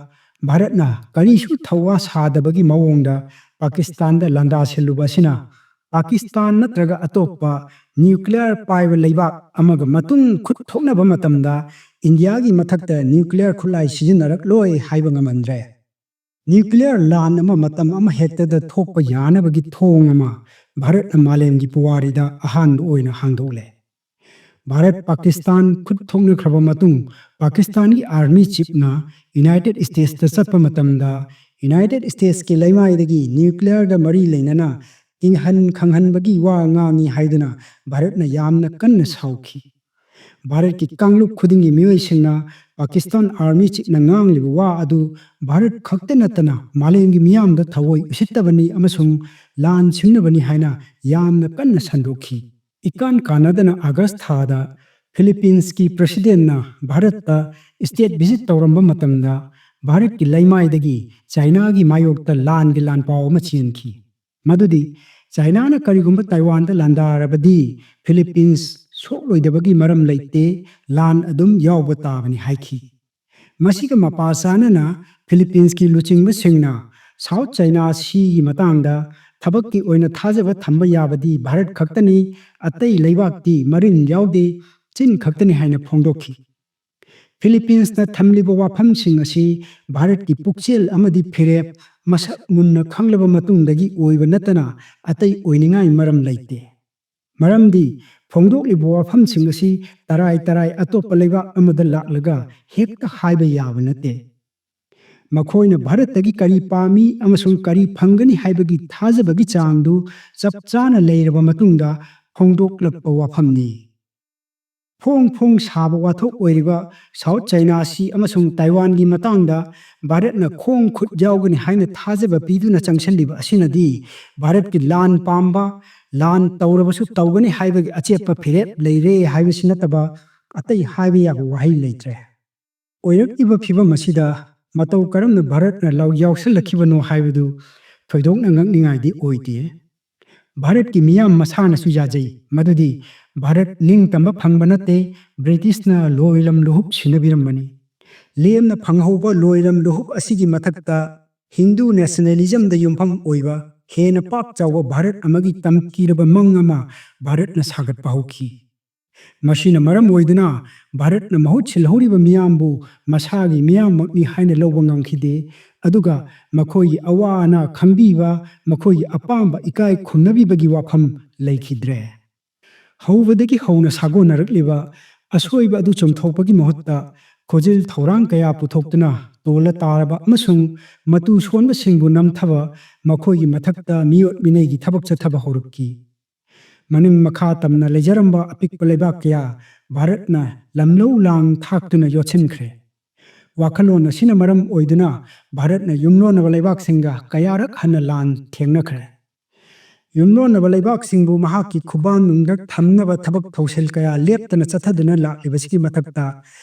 ꯚꯥꯔꯠꯅ ꯀꯔꯤꯁꯨ ꯊꯧꯋꯥ ꯁꯥꯗꯕꯒꯤ ꯃꯑꯣꯡꯗ ꯄꯥꯀꯤꯁꯇꯥꯟꯗ ꯂꯥꯟꯗꯥ ꯁꯤꯜꯂꯨꯕ ꯑꯁꯤꯅ ꯄꯥꯀꯤꯁꯇꯥꯟ ꯅꯠꯇ꯭ꯔꯒ ꯑꯇꯣꯞꯄ ꯅ꯭ꯌꯨꯀ꯭ꯂꯤꯌꯔ ꯄꯥꯏꯕ ꯂꯩꯕꯥꯛ ꯑꯃꯒ ꯃꯇꯨꯡ ꯈꯨꯠ ꯊꯣꯛꯅꯕ ꯃꯇꯝꯗ ꯏꯟꯗꯤꯌꯥꯒꯤ ꯃꯊꯛꯇ ꯅ꯭ꯌꯨꯀ꯭ꯂꯤꯌꯔ ꯈꯨꯠꯂꯥꯏ ꯁꯤꯖꯤꯟꯅꯔꯛꯂꯣꯏ ꯍꯥꯏꯕ ꯉꯝꯍꯟꯗ꯭ꯔꯦ꯫ ꯅ꯭ꯌꯨꯀ꯭ꯂꯤꯌꯔ ꯂꯥꯟ ꯑꯃ ꯃꯇꯝ ꯑꯃ ꯍꯦꯛꯇꯗ ꯊꯣꯛꯄ ꯌꯥꯅꯕꯒꯤ ꯊꯣꯡ ꯑꯃ ꯚꯥꯔꯠꯅ ꯃꯥꯂꯦꯝꯒꯤ ꯄꯨꯋꯥꯔꯤꯗ ꯑꯍꯥꯟꯕ ꯑꯣꯏꯅ ꯍꯥꯡꯗꯣꯛꯂꯦ꯫ ꯚꯥꯔꯠ ꯄꯥꯀꯤꯁꯇꯥꯟ ꯈꯨꯠ ꯊꯣꯛꯅꯈ꯭ꯔꯕ ꯃꯇꯨꯡ ꯄꯥꯀꯤꯁꯇꯥꯟꯒꯤ ꯑꯥꯔꯃꯤ ꯆꯤꯞꯅ ꯌꯨꯅꯥꯏꯇꯦꯗ ꯁ꯭ꯇꯦꯠꯁꯇ ꯆꯠꯄ ꯃꯇꯝꯗ ꯌꯨꯅꯥꯏꯇꯦꯗ ꯁ꯭ꯇꯦꯠꯁꯀꯤ ꯂꯩꯃꯥꯏꯗꯒꯤ ꯅ꯭ꯌꯨꯀ꯭ꯂꯤꯌꯔꯒ ꯃꯔꯤ ꯂꯩꯅꯅ ꯀꯤꯡꯍꯟ ꯈꯪꯍꯟꯕꯒꯤ ꯋꯥ ꯉꯥꯡꯏ ꯍꯥꯏꯗꯨꯅ ꯚꯥꯔꯠꯅ ꯌꯥꯝꯅ ꯀꯟꯅ ꯁꯥꯎꯈꯤ꯫ ꯚꯥꯔꯠꯀꯤ ꯀꯥꯡꯂꯨꯞ ꯈꯨꯗꯤꯡꯒꯤ ꯃꯤꯑꯣꯏꯁꯤꯡꯅ Pakistan Army Chiefꯅ ꯉꯥꯡꯂꯤꯕ ꯋꯥ ꯑꯗꯨ ꯚꯥꯔꯠ ꯈꯛꯇ ꯅꯠꯇꯅ ꯃꯥꯂꯦꯝꯒꯤ ꯃꯤꯌꯥꯝꯗ ꯊꯑꯣꯏ ꯎꯁꯤꯠꯇꯕꯅꯤ ꯑꯃꯁꯨꯡ ꯂꯥꯟ ꯁꯤꯡꯅꯕꯅꯤ ꯍꯥꯏꯅ ꯌꯥꯝꯅ ꯀꯟꯅ ꯁꯟꯗꯣꯛꯈꯤ꯫ ꯏꯀꯥꯟ ꯀꯥꯟꯅꯗꯅ ꯑꯥꯒꯁ ꯊꯥꯗ ꯐꯤꯂꯤꯄꯤꯟꯁꯀꯤ ꯄ꯭ꯔꯦꯁꯤꯗꯦꯟꯠꯅ ꯚꯥꯔꯠꯇ state visit ꯇꯧꯔꯝꯕ ꯃꯇꯝꯗ ꯚꯥꯔꯠꯀꯤ ꯂꯩꯃꯥꯏꯗꯒꯤ ꯆꯥꯏꯅꯥꯒꯤ ꯃꯥꯌꯣꯛꯇ ꯂꯥꯟꯒꯤ ꯂꯥꯟꯄꯥꯎ ꯑꯃ ꯆꯦꯟꯈꯤ꯫ ꯃꯗꯨꯗꯤ ꯆꯥꯏꯅꯥꯅ ꯀꯔꯤꯒꯨꯝꯕ ꯇꯥꯏꯋꯥꯟꯗ ꯂꯥꯟꯗꯥꯔꯕꯗꯤ ꯐꯤꯂꯤꯄꯤꯟꯁ ꯁꯣꯛꯂꯣꯏꯗꯕꯒꯤ ꯃꯔꯝ ꯂꯩꯇꯦ, ꯂꯥꯟ ꯑꯗꯨꯝ ꯌꯥꯎꯕ ꯇꯥꯕꯅꯤ ꯍꯥꯏꯈꯤ꯫ ꯃꯁꯤꯒ ꯃꯄꯥ ꯆꯥꯅꯅ ꯐꯤꯂꯤꯄꯤꯟꯁꯀꯤ ꯂꯨꯆꯤꯡꯕꯁꯤꯡꯅ South China Seaꯒꯤ ꯃꯇꯥꯡꯗ ꯊꯕꯛꯀꯤ ꯑꯣꯏꯅ ꯊꯥꯖꯕ ꯊꯝꯕ ꯌꯥꯕꯗꯤ ꯚꯥꯔꯠ ꯈꯛꯇꯅꯤ, ꯑꯇꯩ ꯂꯩꯕꯥꯛꯇꯤ ꯃꯔꯤꯟ ꯌꯥꯎꯗꯦ, ꯆꯤꯟ ꯈꯛꯇꯅꯤ ꯍꯥꯏꯅ ꯐꯣꯡꯗꯣꯛꯈꯤ꯫ ꯐꯤꯂꯤꯄꯤꯟꯁꯅ ꯊꯝꯂꯤꯕ ꯋꯥꯐꯝꯁꯤꯡ ꯑꯁꯤ ꯚꯥꯔꯠꯀꯤ ꯄꯨꯛꯆꯦꯜ ꯑꯃꯗꯤ ꯐꯤꯔꯦꯞ ꯃꯁꯛ ꯃꯨꯟꯅ ꯈꯪꯂꯕ ꯃꯇꯨꯡꯗꯒꯤ ꯑꯣꯏꯕ ꯅꯠꯇꯅ ꯑꯇꯩ ꯑꯣꯏꯅꯤꯡꯉꯥꯏ ꯃꯔꯝ ꯂꯩꯇꯦ꯫ ꯃꯔꯝꯗꯤ ꯐꯣꯡꯗꯣꯛꯂꯤꯕ ꯋꯥꯐꯝꯁꯤꯡ ꯑꯁꯤ ꯇꯔꯥꯏ ꯇꯔꯥꯏ ꯑꯇꯣꯞꯄ ꯂꯩꯕꯥꯛ ꯑꯃꯗ ꯂꯥꯛꯂꯒ ꯍꯦꯛꯇ ꯍꯥꯏꯕ ꯌꯥꯕ ꯅꯠꯇꯦ꯫ ꯃꯈꯣꯏꯅ ꯚꯥꯔꯠꯇꯒꯤ ꯀꯔꯤ ꯄꯥꯝꯃꯤ ꯑꯃꯁꯨꯡ ꯀꯔꯤ ꯐꯪꯒꯅꯤ ꯍꯥꯏꯕꯒꯤ ꯊꯥꯖꯕꯒꯤ ꯆꯥꯡꯗꯨ ꯆꯞ ꯆꯥꯅ ꯂꯩꯔꯕ ꯃꯇꯨꯡꯗ ꯐꯣꯡꯗꯣꯛꯂꯛꯄ ꯋꯥꯐꯝꯅꯤ꯫ ꯐꯣꯡ ꯐꯣꯡ ꯁꯥꯕ ꯋꯥꯊꯣꯛ ꯑꯣꯏꯔꯤꯕ South China Sea ꯑꯃꯁꯨꯡ ꯇꯥꯏꯋꯥꯟꯒꯤ ꯃꯇꯥꯡꯗ ꯚꯥꯔꯠꯅ ꯈꯣꯡ ꯈꯨꯠ ꯌꯥꯎꯒꯅꯤ ꯍꯥꯏꯅ ꯊꯥꯖꯕ ꯄꯤꯗꯨꯅ ꯆꯪꯁꯤꯜꯂꯤꯕ ꯑꯁꯤꯅꯗꯤ ꯚꯥꯔꯠꯀꯤ ꯂꯥꯟ ꯄꯥꯝꯕ, ꯂꯥꯟ ꯇꯧꯔꯕꯁꯨ ꯇꯧꯒꯅꯤ ꯍꯥꯏꯕꯒꯤ ꯑꯆꯦꯠꯄ ꯐꯤꯔꯦꯞ ꯂꯩꯔꯦ ꯍꯥꯏꯕꯁꯤ ꯅꯠꯇꯕ ꯑꯇꯩ ꯍꯥꯏꯕ ꯌꯥꯕ ꯋꯥꯍꯩ ꯂꯩꯇ꯭ꯔꯦ꯫ ꯑꯣꯏꯔꯛꯂꯤꯕ ꯐꯤꯚꯝ ꯑꯁꯤꯗ ꯃꯇꯧ ꯀꯔꯝꯅ ꯚꯥꯔꯠꯅ ꯂꯧ ꯌꯥꯎꯁꯜꯂꯛꯈꯤꯕꯅꯣ ꯍꯥꯏꯕꯗꯨ ꯊꯣꯏꯗꯣꯛꯅ ꯉꯛꯅꯤꯡꯉꯥꯏꯗꯤ ꯑꯣꯏꯗꯦ꯫ ꯚꯥꯔꯠꯀꯤ ꯃꯤꯌꯥꯝ ꯃꯁꯥꯅꯁꯨ ꯌꯥꯖꯩ ꯃꯗꯨꯗꯤ ꯚꯥꯔꯠ ꯅꯤꯡꯇꯝꯕ ꯐꯪꯕ ꯅꯠꯇꯦ, ꯕ꯭ꯔꯤꯇꯤꯁꯅ ꯂꯣꯏꯂꯝ ꯂꯨꯍꯨꯞ ꯁꯤꯟꯅꯕꯤꯔꯝꯕꯅꯤ꯫ ꯂꯦꯝꯅ ꯐꯪꯍꯧꯕ ꯂꯣꯏꯂꯝ ꯂꯨꯍꯨꯞ ꯑꯁꯤꯒꯤ ꯃꯊꯛꯇ ꯍꯤꯟꯗꯨ nationalismꯗ ꯌꯨꯝꯐꯝ ꯑꯣꯏꯕ ꯍꯦꯟꯅ ꯄꯥꯛ ꯆꯥꯎꯕ ꯚꯥꯔꯠ ꯑꯃꯒꯤ ꯇꯝꯊꯤꯔꯕ ꯃꯪ ꯑꯃ ꯚꯥꯔꯠꯅ ꯁꯥꯒꯠꯄ ꯍꯧꯈꯤ꯫ ꯃꯁꯤꯅ ꯃꯔꯝ ꯑꯣꯏꯗꯨꯅ ꯚꯥꯔꯠꯅ ꯃꯍꯨꯠ ꯁꯤꯜꯍꯧꯔꯤꯕ ꯃꯤꯌꯥꯝꯕꯨ ꯃꯁꯥꯒꯤ ꯃꯤꯌꯥꯝꯃꯛꯅꯤ ꯍꯥꯏꯅ ꯂꯧꯕ ꯉꯝꯈꯤꯗꯦ, ꯑꯗꯨꯒ ꯃꯈꯣꯏꯒꯤ ꯑꯋꯥ ꯑꯅꯥ ꯈꯪꯕꯤꯕ, ꯃꯈꯣꯏꯒꯤ ꯑꯄꯥꯝꯕ ꯏꯀꯥꯏ ꯈꯨꯝꯅꯕꯤꯕꯒꯤ ꯋꯥꯐꯝ ꯂꯩꯈꯤꯗ꯭ꯔꯦ꯫ ꯍꯧꯕꯗꯒꯤ ꯍꯧꯅ ꯁꯥꯒꯣꯟꯅꯔꯛꯂꯤꯕ ꯑꯁꯣꯏꯕ ꯑꯗꯨ ꯆꯨꯝꯊꯣꯛꯄꯒꯤ ꯃꯍꯨꯠꯇ ꯈꯨꯖꯤꯜ ꯊꯧꯔꯥꯡ ꯀꯌꯥ ꯄꯨꯊꯣꯛꯇꯨꯅ ꯇꯣꯜꯂ ꯇꯥꯔꯕ ꯑꯃꯁꯨꯡ ꯃꯇꯨ ꯁꯣꯟꯕꯁꯤꯡꯕꯨ ꯅꯝꯊꯕ ꯃꯈꯣꯏꯒꯤ ꯃꯊꯛꯇ ꯃꯤꯑꯣꯠ ꯃꯤꯅꯩꯒꯤ ꯊꯕꯛ ꯆꯠꯊꯕ ꯍꯧꯔꯛꯈꯤ꯫ ꯃꯅꯤꯡ ꯃꯈꯥ ꯇꯝꯅ ꯂꯩꯖꯔꯝꯕ ꯑꯄꯤꯛꯄ ꯂꯩꯕꯥꯛ ꯀꯌꯥ ꯚꯥꯔꯠꯅ ꯂꯝꯂꯧ ꯂꯥꯡ ꯊꯥꯛꯇꯨꯅ ꯌꯣꯠꯁꯤꯟꯈ꯭ꯔꯦ꯫ ꯋꯥꯈꯜꯂꯣꯟ ꯑꯁꯤꯅ ꯃꯔꯝ ꯑꯣꯏꯗꯨꯅ ꯚꯥꯔꯠꯅ ꯌꯨꯝꯂꯣꯟꯅꯕ ꯂꯩꯕꯥꯛꯁꯤꯡꯒ ꯀꯌꯥꯔꯛ ꯍꯟꯅ ꯂꯥꯟ ꯊꯦꯡꯅꯈ꯭ꯔꯦ꯫ ꯌꯨꯝꯂꯣꯟꯅꯕ ꯂꯩꯕꯥꯛꯁꯤꯡꯕꯨ ꯃꯍꯥꯛꯀꯤ ꯈꯨꯕꯥꯟ ꯅꯨꯡꯗ ꯊꯝꯅꯕ ꯊꯕꯛ ꯊꯧꯁꯤꯜ ꯀꯌꯥ ꯂꯦꯞꯇꯅ ꯆꯠꯊꯗꯨꯅ ꯂꯥꯛꯂꯤꯕꯁꯤꯒꯤ ꯃꯊꯛꯇ,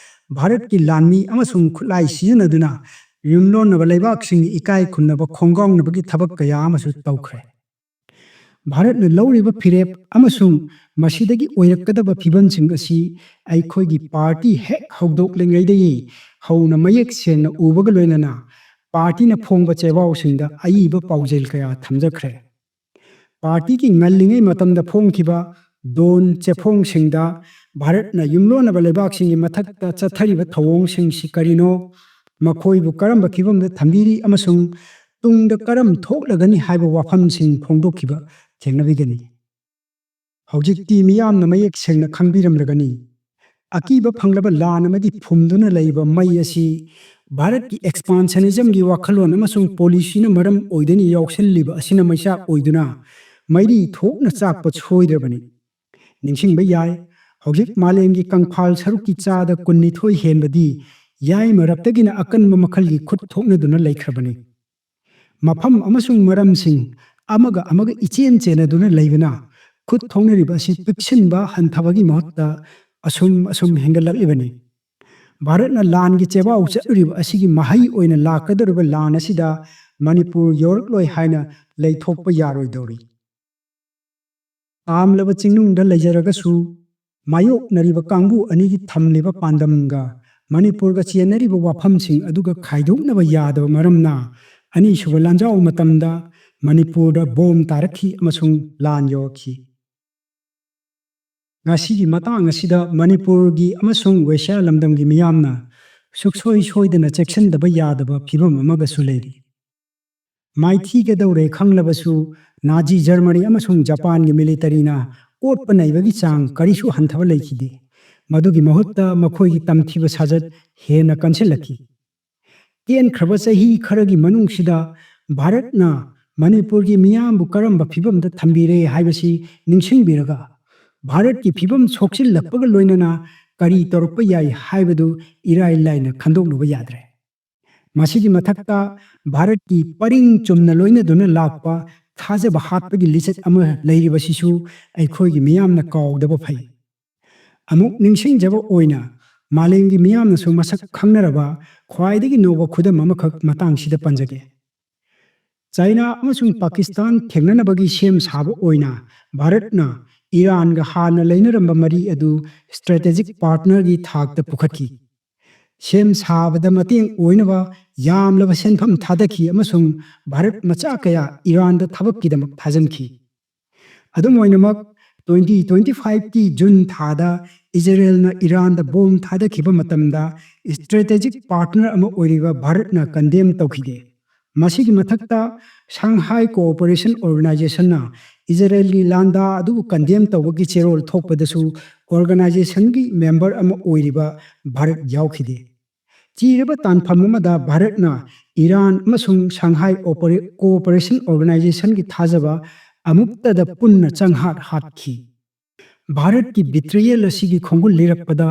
ꯚꯥꯔꯠꯀꯤ ꯂꯥꯟꯃꯤ ꯑꯃꯁꯨꯡ ꯈꯨꯠꯂꯥꯏ ꯁꯤꯖꯤꯟꯅꯗꯨꯅ ꯌꯨꯝꯂꯣꯟꯅꯕ ꯂꯩꯕꯥꯛꯁꯤꯡꯒꯤ ꯏꯀꯥꯏ ꯈꯨꯝꯅꯕ ꯈꯣꯡꯒꯥꯎꯅꯕꯒꯤ ꯊꯕꯛ ꯀꯌꯥ ꯑꯃꯁꯨ ꯇꯧꯈ꯭ꯔꯦ꯫ ꯚꯥꯔꯠꯅ ꯂꯧꯔꯤꯕ ꯐꯤꯔꯦꯞ ꯑꯃꯁꯨꯡ ꯃꯁꯤꯗꯒꯤ ꯑꯣꯏꯔꯛꯀꯗꯕ ꯐꯤꯕꯝꯁꯤꯡ ꯑꯁꯤ ꯑꯩꯈꯣꯏꯒꯤ ꯄꯥꯔꯇꯤ ꯍꯦꯛ ꯍꯧꯗꯣꯛꯂꯤꯉꯩꯗꯒꯤ ꯍꯧꯅ ꯃꯌꯦꯛ ꯁꯦꯡꯅ ꯎꯕꯒ ꯂꯣꯏꯅꯅ, ꯄꯥꯔꯇꯤꯅ ꯐꯣꯡꯕ ꯆꯦꯕꯥꯎꯁꯤꯡꯗ ꯑꯏꯕ ꯄꯥꯎꯖꯦꯜ ꯀꯌꯥ ꯊꯝꯖꯈ꯭ꯔꯦ꯫ ꯄꯥꯔꯇꯤꯒꯤ ꯉꯜꯂꯤꯉꯩ ꯃꯇꯝꯗ ꯐꯣꯡꯈꯤꯕ ꯗꯣꯟ ꯆꯦꯐꯣꯡꯁꯤꯡꯗ ꯚꯥꯔꯠꯅ ꯌꯨꯝꯂꯣꯟꯅꯕ ꯂꯩꯕꯥꯛꯁꯤꯡꯒꯤ ꯃꯊꯛꯇ ꯆꯠꯊꯔꯤꯕ ꯊꯧꯑꯣꯡꯁꯤꯡꯁꯤ ꯀꯔꯤꯅꯣ, ꯃꯈꯣꯏꯕꯨ ꯀꯔꯝꯕ ꯐꯤꯕꯝꯗ ꯊꯝꯕꯤꯔꯤ ꯑꯃꯁꯨꯡ ꯇꯨꯡꯗ ꯀꯔꯝ ꯊꯣꯛꯂꯒꯅꯤ ꯍꯥꯏꯕ ꯋꯥꯐꯝꯁꯤꯡ ꯐꯣꯡꯗꯣꯛꯈꯤꯕ ꯊꯦꯡꯅꯕꯤꯒꯅꯤ꯫ ꯍꯧꯖꯤꯛꯇꯤ ꯃꯤꯌꯥꯝꯅ ꯃꯌꯦꯛ ꯁꯦꯡꯅ ꯈꯪꯕꯤꯔꯝꯂꯒꯅꯤ꯫ ꯑꯀꯤꯕ ꯐꯪꯂꯕ ꯂꯥꯟ ꯑꯃꯗꯤ ꯐꯨꯝꯗꯨꯅ ꯂꯩꯕ ꯃꯩ ꯑꯁꯤ ꯚꯥꯔꯠꯀꯤ ꯑꯦꯛꯁꯄꯥꯟꯁꯅꯤꯖꯝꯒꯤ ꯋꯥꯈꯜꯂꯣꯟ ꯑꯃꯁꯨꯡ ꯄꯣꯂꯤꯁꯤꯅ ꯃꯔꯝ ꯑꯣꯏꯗꯨꯅ ꯌꯥꯎꯁꯤꯜꯂꯤꯕ ꯑꯁꯤꯅ ꯃꯩꯆꯥꯛ ꯑꯣꯏꯗꯨꯅ ꯃꯩꯔꯤ ꯊꯣꯛꯅ ꯆꯥꯛꯄ ꯁꯣꯏꯗ꯭ꯔꯕꯅꯤ꯫ ꯅꯤꯡꯁꯤꯡꯕ ꯌꯥꯏ, ꯍꯧꯖꯤꯛ ꯃꯥꯂꯦꯝꯒꯤ ꯀꯪꯐꯥꯜ ꯁꯔꯨꯛꯀꯤ ꯆꯥꯗ ꯀꯨꯟꯅꯤꯊꯣꯏ ꯍꯦꯟꯕꯗꯤ ꯌꯥꯏꯃꯔꯛꯇꯒꯤꯅ ꯑꯀꯟꯕ ꯃꯈꯜꯒꯤ ꯈꯨꯠ ꯊꯣꯛꯅꯗꯨꯅ ꯂꯩꯈ꯭ꯔꯕꯅꯤ꯫ ꯃꯐꯝ ꯑꯃꯁꯨꯡ ꯃꯔꯝꯁꯤꯡ ꯑꯃꯒ ꯑꯃꯒ ꯏꯆꯦꯟ ꯆꯦꯟꯅꯗꯨꯅ ꯂꯩꯕꯅ ꯈꯨꯠ ꯊꯣꯛꯅꯔꯤꯕ ꯑꯁꯤ ꯄꯤꯛꯁꯤꯟꯕ ꯍꯟꯊꯕꯒꯤ ꯃꯍꯨꯠꯇ ꯑꯁꯨꯝ ꯑꯁꯨꯝ ꯍꯦꯟꯒꯠꯂꯛꯂꯤꯕꯅꯤ꯫ ꯚꯥꯔꯠꯅ ꯂꯥꯟꯒꯤ ꯆꯦꯕꯥꯎ ꯆꯠꯂꯤꯕ ꯑꯁꯤꯒꯤ ꯃꯍꯩ ꯑꯣꯏꯅ ꯂꯥꯛꯀꯗꯧꯔꯤꯕ ꯂꯥꯟ ꯑꯁꯤꯗ ꯃꯅꯤꯄꯨꯔ ꯌꯧꯔꯛꯂꯣꯏ ꯍꯥꯏꯅ ꯂꯩꯊꯣꯛꯄ ꯌꯥꯔꯣꯏꯗꯧꯔꯤ꯫ ꯄꯥꯝꯂꯕ ꯆꯤꯡꯅꯨꯡꯗ ꯂꯩꯖꯔꯒꯁꯨ, ꯃꯥꯌꯣꯛꯅꯔꯤꯕ ꯀꯥꯡꯕꯨ ꯑꯅꯤꯒꯤ ꯊꯝꯂꯤꯕ ꯄꯥꯟꯗꯝꯒ ꯃꯅꯤꯄꯨꯔꯒ ꯆꯦꯟꯅꯔꯤꯕ ꯋꯥꯐꯝꯁꯤꯡ ꯑꯗꯨꯒ ꯈꯥꯏꯗꯣꯛꯅꯕ ꯌꯥꯗꯕ ꯃꯔꯝꯅ, ꯑꯅꯤꯁꯨꯕ ꯂꯥꯟꯖꯥꯎ ꯃꯇꯝꯗ ꯃꯅꯤꯄꯨꯔꯗ ꯕꯣꯝ ꯇꯥꯔꯛꯈꯤ ꯑꯃꯁꯨꯡ ꯂꯥꯟ ꯌꯧꯔꯛꯈꯤ꯫ ꯉꯁꯤꯒꯤ ꯃꯇꯥꯡ ꯑꯁꯤꯗ ꯃꯅꯤꯄꯨꯔꯒꯤ ꯑꯃꯁꯨꯡ ꯋꯦꯁꯤꯌꯥ ꯂꯝꯗꯝꯒꯤ ꯃꯤꯌꯥꯝꯅ ꯁꯨꯛꯁꯣꯏ ꯁꯣꯏꯗꯅ ꯆꯦꯛꯁꯤꯟꯗꯕ ꯌꯥꯗꯕ ꯐꯤꯕꯝ ꯑꯃꯒꯁꯨ ꯂꯩꯔꯤ꯫ ꯃꯥꯏꯊꯤꯒꯗꯧꯔꯦ ꯈꯪꯂꯕꯁꯨ, ꯅꯥꯖꯤ ꯖꯔꯃꯅꯤ ꯑꯃꯁꯨꯡ ꯖꯄꯥꯟꯒꯤ ꯃꯤꯂꯤꯇꯔꯤꯅ ꯑꯣꯠꯄ ꯅꯩꯕꯒꯤ ꯆꯥꯡ ꯀꯔꯤꯁꯨ ꯍꯟꯊꯕ ꯂꯩꯈꯤꯗꯦ꯫ ꯃꯗꯨꯒꯤ ꯃꯍꯨꯠꯇ ꯃꯈꯣꯏꯒꯤ ꯇꯝꯊꯤꯕ ꯁꯥꯖꯠ ꯍꯦꯟꯅ ꯀꯟꯁꯤꯜꯂꯛꯈꯤ꯫ ꯇꯦꯟꯈ꯭ꯔꯕ ꯆꯍꯤ ꯈꯔꯒꯤ ꯃꯅꯨꯡꯁꯤꯗ ꯚꯥꯔꯠꯅ ꯃꯅꯤꯄꯨꯔꯒꯤ ꯃꯤꯌꯥꯝꯕꯨ ꯀꯔꯝꯕ ꯐꯤꯕꯝꯗ ꯊꯝꯕꯤꯔꯦ ꯍꯥꯏꯕꯁꯤ ꯅꯤꯡꯁꯤꯡꯕꯤꯔꯒ, ꯚꯥꯔꯠꯀꯤ ꯐꯤꯕꯝ ꯁꯣꯛꯆꯤꯜꯂꯛꯄꯒ ꯂꯣꯏꯅꯅ ꯀꯔꯤ ꯇꯧꯔꯛꯄ ꯌꯥꯏ ꯍꯥꯏꯕꯗꯨ ꯏꯔꯥꯏ ꯂꯥꯏꯅ ꯈꯟꯗꯣꯛꯂꯨꯕ ꯌꯥꯗ꯭ꯔꯦ꯫ ꯃꯁꯤꯒꯤ ꯃꯊꯛꯇ ꯚꯥꯔꯠꯀꯤ ꯄꯔꯤꯡ ꯆꯨꯝꯅ ꯂꯣꯏꯅꯗꯨꯅ ꯂꯥꯛꯄ ꯊꯥꯖꯕ ꯍꯥꯠꯄꯒꯤ ꯂꯤꯆꯠ ꯑꯃ ꯂꯩꯔꯤꯕꯁꯤꯁꯨ ꯑꯩꯈꯣꯏꯒꯤ ꯃꯤꯌꯥꯝꯅ ꯀꯥꯎꯗꯕ ꯐꯩ꯫ ꯑꯃꯨꯛ ꯅꯤꯡꯁꯤꯡꯖꯕ ꯑꯣꯏꯅ, ꯃꯥꯂꯦꯝꯒꯤ ꯃꯤꯌꯥꯝꯅꯁꯨ ꯃꯁꯛ ꯈꯪꯅꯔꯕ ꯈ꯭ꯋꯥꯏꯗꯒꯤ ꯅꯧꯕ ꯈꯨꯗꯝ ꯑꯃꯈꯛ ꯃꯇꯥꯡꯁꯤꯗ ꯄꯟꯖꯒꯦ꯫ ꯆꯥꯏꯅꯥ ꯑꯃꯁꯨꯡ ꯄꯥꯀꯤꯁꯇꯥꯟ ꯊꯦꯡꯅꯅꯕꯒꯤ ꯁꯦꯝ ꯁꯥꯕ ꯑꯣꯏꯅ ꯚꯥꯔꯠꯅ ꯏꯔꯥꯟꯒ ꯍꯥꯟꯅ ꯂꯩꯅꯔꯝꯕ ꯃꯔꯤ ꯑꯗꯨ ꯁ꯭ꯇ꯭ꯔꯦꯇꯦꯖꯤꯛ ꯄꯥꯔꯠꯅꯔꯒꯤ ꯊꯥꯛꯇ ꯄꯨꯈꯠꯈꯤ꯫ ꯁꯦꯝ ꯁꯥꯕꯗ ꯃꯇꯦꯡ ꯑꯣꯏꯅꯕ ꯌꯥꯝꯂꯕ ꯁꯦꯟꯐꯝ ꯊꯥꯗꯈꯤ ꯑꯃꯁꯨꯡ ꯚꯥꯔꯠ ꯃꯆꯥ ꯀꯌꯥ ꯏꯔꯥꯟꯗ ꯊꯕꯛꯀꯤꯗꯃꯛ ꯊꯥꯖꯤꯟꯈꯤ꯫ ꯑꯗꯨꯝ ꯑꯣꯏꯅꯃꯛ, ꯇ꯭ꯋꯦꯟꯇꯤ ꯇ꯭ꯋꯦꯟꯇꯤ ꯐꯥꯏꯚꯀꯤ ꯖꯨꯟ ꯊꯥꯗ ꯏꯖꯔꯦꯜꯅ ꯏꯔꯥꯟꯗ ꯕꯣꯝ ꯊꯥꯗꯈꯤꯕ ꯃꯇꯝꯗ ꯁ꯭ꯇ꯭ꯔꯦꯇꯦꯖꯤꯛ ꯄꯥꯔꯠꯅꯔ ꯑꯃ ꯑꯣꯏꯔꯤꯕ ꯚꯥꯔꯠꯅ ꯀꯟꯗꯦꯝ ꯇꯧꯈꯤꯗꯦ꯫ ꯃꯁꯤꯒꯤ ꯃꯊꯛꯇ, ꯁꯪꯍꯥꯏ ꯀꯣꯑꯣꯄꯔꯦꯁꯟ ꯑꯣꯔꯒꯅꯥꯏꯖꯦꯁꯟꯅ ꯏꯖꯔꯦꯜꯒꯤ ꯂꯥꯟꯗꯥ ꯑꯗꯨꯕꯨ ꯀꯟꯗꯦꯝ ꯇꯧꯕꯒꯤ ꯆꯦꯔꯣꯜ ꯊꯣꯛꯄꯗꯁꯨ ꯑꯣꯔꯒꯅꯥꯏꯖꯦꯁꯟꯒꯤ ꯃꯦꯝꯕꯔ ꯑꯃ ꯑꯣꯏꯔꯤꯕ ꯚꯥꯔꯠ ꯌꯥꯎꯈꯤꯗꯦ꯫ ꯆꯤꯔꯕ ꯇꯥꯟꯐꯝ ꯑꯃꯗ ꯚꯥꯔꯠꯅ ꯏꯔꯥꯟ ꯑꯃꯁꯨꯡ ꯁꯪꯍꯥꯏ ꯑꯣꯄꯔꯦ-, ꯀꯣꯑꯣꯄꯔꯦꯁꯟ ꯑꯣꯔꯒꯅꯥꯏꯖꯦꯁꯟꯒꯤ ꯊꯥꯖꯕ ꯑꯃꯨꯛꯇꯗ ꯄꯨꯟꯅ ꯆꯪꯍꯥꯠ ꯍꯥꯠꯈꯤ꯫ ꯚꯥꯔꯠꯀꯤ ꯕꯤꯇ꯭ꯔꯦꯌꯦꯜ ꯑꯁꯤꯒꯤ ꯈꯣꯡꯒꯨꯜ ꯂꯤꯔꯛꯄꯗ,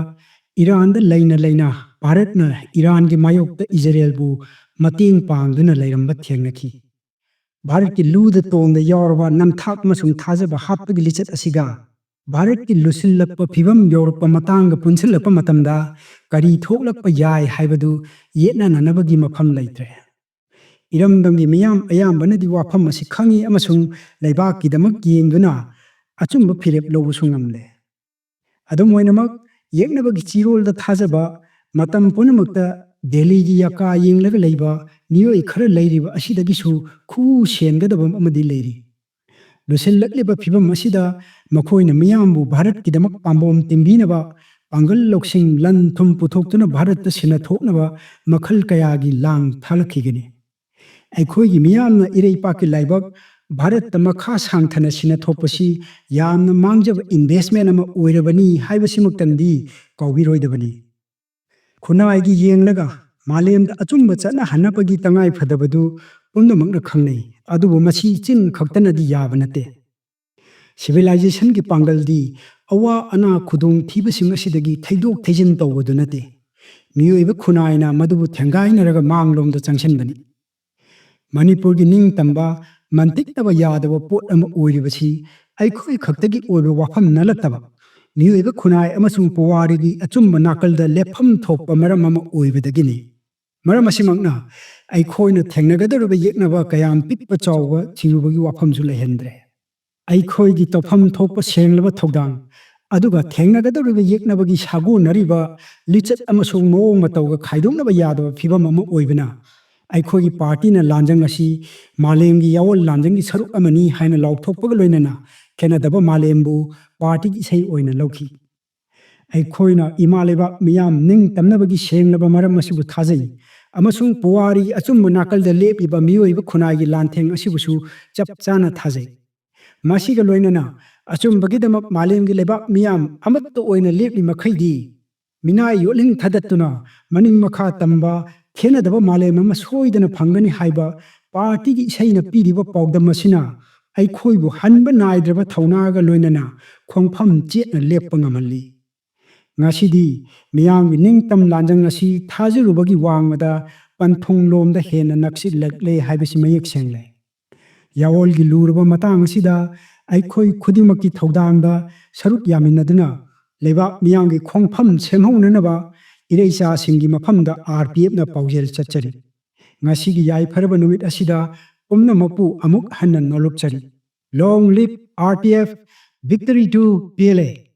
ꯏꯔꯥꯟꯗ ꯂꯩꯅ ꯂꯩꯅ ꯚꯥꯔꯠꯅ ꯏꯔꯥꯟꯒꯤ ꯃꯥꯌꯣꯛꯇ ꯏꯖꯔꯦꯜꯕꯨ ꯃꯇꯦꯡ ꯄꯥꯡꯗꯨꯅ ꯂꯩꯔꯝꯕ ꯊꯦꯡꯅꯈꯤ꯫ ꯚꯥꯔꯠꯀꯤ ꯂꯨꯗ ꯇꯣꯡꯗ ꯌꯥꯎꯔꯕ ꯅꯝꯊꯥꯛ ꯑꯃꯁꯨꯡ ꯊꯥꯖꯕ ꯍꯥꯠꯄꯒꯤ ꯂꯤꯆꯠ ꯑꯁꯤꯒ ꯚꯥꯔꯠꯀꯤ ꯂꯨꯁꯤꯜꯂꯛꯄ ꯐꯤꯕꯝ ꯌꯧꯔꯛꯄ ꯃꯇꯥꯡꯒ ꯄꯨꯟꯁꯤꯜꯂꯛꯄ ꯃꯇꯝꯗ ꯀꯔꯤ ꯊꯣꯛꯂꯛꯄ ꯌꯥꯏ ꯍꯥꯏꯕꯗꯨ ꯌꯦꯠꯅꯅꯅꯕꯒꯤ ꯃꯐꯝ ꯂꯩꯇ꯭ꯔꯦ꯫ ꯏꯔꯝꯗꯝꯒꯤ ꯃꯤꯌꯥꯝ ꯑꯌꯥꯝꯕꯅꯗꯤ ꯋꯥꯐꯝ ꯑꯁꯤ ꯈꯪꯏ ꯑꯃꯁꯨꯡ ꯂꯩꯕꯥꯛꯀꯤꯗꯃꯛ ꯌꯦꯡꯗꯨꯅ ꯑꯆꯨꯝꯕ ꯐꯤꯔꯦꯞ ꯂꯧꯕꯁꯨ ꯉꯝꯂꯦ꯫ ꯑꯗꯨꯝ ꯑꯣꯏꯅꯃꯛ, ꯌꯦꯛꯅꯕꯒꯤ ꯆꯤꯔꯣꯜꯗ ꯊꯥꯖꯕ, ꯃꯇꯝ ꯄꯨꯝꯅꯃꯛꯇ ꯗꯦꯜꯂꯤꯒꯤ ꯌꯥꯀꯥ ꯌꯦꯡꯂꯒ ꯂꯩꯕ ꯃꯤꯑꯣꯏ ꯈꯔ ꯂꯩꯔꯤꯕ ꯑꯁꯤꯗꯒꯤꯁꯨ ꯈꯨ ꯁꯦꯟꯒꯗꯕ ꯑꯃꯗꯤ ꯂꯩꯔꯤ꯫ ꯂꯨꯁꯤꯜꯂꯛꯂꯤꯕ ꯐꯤꯕꯝ ꯑꯁꯤꯗ ꯃꯈꯣꯏꯅ ꯃꯤꯌꯥꯝꯕꯨ ꯚꯥꯔꯠꯀꯤꯗꯃꯛ ꯄꯥꯝꯕꯣꯝ ꯇꯤꯡꯕꯤꯅꯕ, ꯄꯥꯡꯒꯜ ꯂꯧꯁꯤꯡ, ꯂꯟ ꯊꯨꯝ ꯄꯨꯊꯣꯛꯇꯨꯅ ꯚꯥꯔꯠꯇ ꯁꯤꯟꯅꯊꯣꯛꯅꯕ ꯃꯈꯜ ꯀꯌꯥꯒꯤ ꯂꯥꯡ ꯊꯥꯂꯛꯈꯤꯒꯅꯤ꯫ ꯑꯩꯈꯣꯏꯒꯤ ꯃꯤꯌꯥꯝꯅ ꯏꯔꯩꯄꯥꯛꯀꯤ ꯂꯥꯏꯕꯛ ꯚꯥꯔꯠꯇ ꯃꯈꯥ ꯁꯥꯡꯊꯅ ꯁꯤꯟꯅꯊꯣꯛꯄꯁꯤ ꯌꯥꯝꯅ ꯃꯥꯡꯖꯕ ꯏꯟꯚꯦꯁꯃꯦꯟ ꯑꯃ ꯑꯣꯏꯔꯕꯅꯤ ꯍꯥꯏꯕꯁꯤꯃꯛꯇꯪꯗꯤ ꯀꯥꯎꯕꯤꯔꯣꯏꯗꯕꯅꯤ꯫ ꯈꯨꯟꯅꯥꯏꯒꯤ ꯌꯦꯡꯂꯒ ꯃꯥꯂꯦꯝꯗ ꯑꯆꯨꯝꯕ ꯆꯠꯅꯍꯟꯅꯕꯒꯤ ꯇꯉꯥꯏ ꯐꯗꯕꯗꯨ ꯄꯨꯝꯅꯃꯛꯅ ꯈꯪꯅꯩ꯫ ꯑꯗꯨꯕꯨ ꯃꯁꯤ ꯆꯤꯟ ꯈꯛꯇꯅꯗꯤ ꯌꯥꯕ ꯅꯠꯇꯦ꯫ ꯁꯤꯚꯤꯂꯥꯏꯖꯦꯁꯟꯒꯤ ꯄꯥꯡꯒꯜꯗꯤ ꯑꯋꯥ ꯑꯅꯥ ꯈꯨꯗꯣꯡꯊꯤꯕꯁꯤꯡ ꯑꯁꯤꯗꯒꯤ ꯊꯩꯗꯣꯛ ꯊꯩꯖꯤꯟ ꯇꯧꯕꯗꯨ ꯅꯠꯇꯦ꯫ ꯃꯤꯑꯣꯏꯕ ꯈꯨꯟꯅꯥꯏꯅ ꯃꯗꯨꯕꯨ ꯊꯦꯡꯒꯥꯏꯅꯔꯒ ꯃꯥꯡꯂꯣꯝꯗ ꯆꯪꯁꯤꯟꯕꯅꯤ꯫ ꯃꯅꯤꯄꯨꯔꯒꯤ ꯅꯤꯡꯇꯝꯕ, ꯃꯟꯇꯤꯛꯅꯕ ꯌꯥꯗꯕ ꯄꯣꯠ ꯑꯃ ꯑꯣꯏꯔꯤꯕꯁꯤ ꯑꯩꯈꯣꯏ ꯈꯛꯇꯒꯤ ꯑꯣꯏꯕ ꯋꯥꯐꯝ ꯅꯠꯇꯕ, ꯃꯤꯑꯣꯏꯕ ꯈꯨꯟꯅꯥꯏ ꯑꯃꯁꯨꯡ ꯄꯨꯋꯥꯔꯤꯒꯤ ꯑꯆꯨꯝꯕ ꯅꯥꯀꯜꯗ ꯂꯦꯞꯐꯝ ꯊꯣꯛꯄ ꯃꯔꯝ ꯑꯃ ꯑꯣꯏꯕꯗꯒꯤꯅꯤ꯫ ꯃꯔꯝ ꯑꯁꯤꯃꯛꯅ ꯑꯩꯈꯣꯏꯅ ꯊꯦꯡꯅꯒꯗꯧꯔꯤꯕ ꯌꯦꯛꯅꯕ ꯀꯌꯥꯝ ꯄꯤꯛꯄ ꯆꯥꯎꯕ ꯊꯤꯔꯨꯕꯒꯤ ꯋꯥꯐꯝꯁꯨ ꯂꯩꯍꯟꯗ꯭ꯔꯦ꯫ ꯑꯩꯈꯣꯏꯒꯤ ꯇꯧꯐꯝ ꯊꯣꯛꯄ ꯁꯦꯡꯂꯕ ꯊꯧꯗꯥꯡ, ꯑꯗꯨꯒ ꯊꯦꯡꯅꯒꯗꯧꯔꯤꯕ ꯌꯦꯛꯅꯕꯒꯤ ꯁꯥꯒꯣꯟꯅꯔꯤꯕ ꯂꯤꯆꯠ ꯑꯃꯁꯨꯡ ꯃꯑꯣꯡ ꯃꯇꯧꯒ ꯈꯥꯏꯗꯣꯛꯅꯕ ꯌꯥꯗꯕ ꯐꯤꯚꯝ ꯑꯃ ꯑꯣꯏꯕꯅ, ꯑꯩꯈꯣꯏꯒꯤ ꯄꯥꯔꯇꯤꯅ ꯂꯥꯟꯖꯪ ꯑꯁꯤ ꯃꯥꯂꯦꯝꯒꯤ ꯌꯥꯑꯣꯜ ꯂꯥꯟꯖꯪꯒꯤ ꯁꯔꯨꯛ ꯑꯃꯅꯤ ꯍꯥꯏꯅ ꯂꯥꯎꯊꯣꯛꯄꯒ ꯂꯣꯏꯅꯅ, ꯈꯦꯟꯅꯗꯕ ꯃꯥꯂꯦꯝꯕꯨ ꯄꯥꯔꯇꯤꯒꯤ ꯏꯁꯩ ꯑꯣꯏꯅ ꯂꯧꯈꯤ꯫ ꯑꯩꯈꯣꯏꯅ ꯏꯃꯥ ꯂꯩꯕꯥꯛ ꯃꯤꯌꯥꯝ ꯅꯤꯡꯇꯝꯅꯕꯒꯤ ꯁꯦꯡꯂꯕ ꯃꯔꯝ ꯑꯁꯤꯕꯨ ꯊꯥꯖꯩ, ꯑꯃꯁꯨꯡ ꯄꯨꯋꯥꯔꯤꯒꯤ ꯑꯆꯨꯝꯕ ꯅꯥꯀꯜꯗ ꯂꯦꯞꯂꯤꯕ ꯃꯤꯑꯣꯏꯕ ꯈꯨꯟꯅꯥꯏꯒꯤ ꯂꯥꯟꯊꯦꯡ ꯑꯁꯤꯕꯨꯁꯨ ꯆꯞ ꯆꯥꯅ ꯊꯥꯖꯩ꯫ ꯃꯁꯤꯒ ꯂꯣꯏꯅꯅ, ꯑꯆꯨꯝꯕꯒꯤꯗꯃꯛ ꯃꯥꯂꯦꯝꯒꯤ ꯂꯩꯕꯥꯛ ꯃꯤꯌꯥꯝ ꯑꯃꯠꯇ ꯑꯣꯏꯅ ꯂꯦꯞꯂꯤ ꯃꯈꯩꯗꯤ, ꯃꯤꯅꯥꯏ ꯌꯣꯠꯂꯤꯡ ꯊꯥꯗꯠꯇꯨꯅ ꯃꯅꯤꯡ ꯃꯈꯥ ꯇꯝꯕ ꯈꯦꯟꯅꯗꯕ ꯃꯥꯂꯦꯝ ꯑꯃ ꯁꯣꯏꯗꯅ ꯐꯪꯒꯅꯤ ꯍꯥꯏꯕ ꯄꯥꯔꯇꯤꯒꯤ ꯏꯁꯩꯅ ꯄꯤꯔꯤꯕ ꯄꯥꯎꯗꯝ ꯑꯁꯤꯅ ꯑꯩꯈꯣꯏꯕꯨ ꯍꯟꯕ ꯅꯥꯏꯗ꯭ꯔꯕ ꯊꯧꯅꯥꯒ ꯂꯣꯏꯅꯅ ꯈꯣꯡꯐꯝ ꯆꯦꯠꯅ ꯂꯦꯞꯄ ꯉꯝꯍꯜꯂꯤ꯫ ꯉꯁꯤꯗꯤ ꯃꯤꯌꯥꯝꯒꯤ ꯅꯤꯡꯇꯝ ꯂꯥꯟꯖꯪ ꯑꯁꯤ ꯊꯥꯖꯔꯨꯕꯒꯤ ꯋꯥꯡꯃꯗ ꯄꯟꯊꯨꯡꯂꯣꯝꯗ ꯍꯦꯟꯅ ꯅꯛꯁꯤꯜꯂꯛꯂꯦ ꯍꯥꯏꯕꯁꯤ ꯃꯌꯦꯛ ꯁꯦꯡꯂꯦ꯫ ꯌꯥꯑꯣꯜꯒꯤ ꯂꯨꯔꯕ ꯃꯇꯥꯡ ꯑꯁꯤꯗ ꯑꯩꯈꯣꯏ ꯈꯨꯗꯤꯡꯃꯛꯀꯤ ꯊꯧꯗꯥꯡꯗ ꯁꯔꯨꯛ ꯌꯥꯃꯤꯟꯅꯗꯨꯅ ꯂꯩꯕꯥꯛ ꯃꯤꯌꯥꯝꯒꯤ ꯈꯣꯡꯐꯝ ꯁꯦꯝꯍꯧꯅꯅꯕ ꯏꯔꯩꯆꯥꯁꯤꯡꯒꯤ ꯃꯐꯝꯗ RPFꯅ ꯄꯥꯎꯖꯦꯜ ꯆꯠꯆꯔꯤ꯫ ꯉꯁꯤꯒꯤ ꯌꯥꯏꯐꯔꯕ ꯅꯨꯃꯤꯠ ꯑꯁꯤꯗ ꯄꯨꯝꯅꯃꯛꯄꯨ ꯑꯃꯨꯛ ꯍꯟꯅ ꯅꯣꯂꯨꯛꯆꯔꯤ꯫ Long live RPF, victory to PLA꯫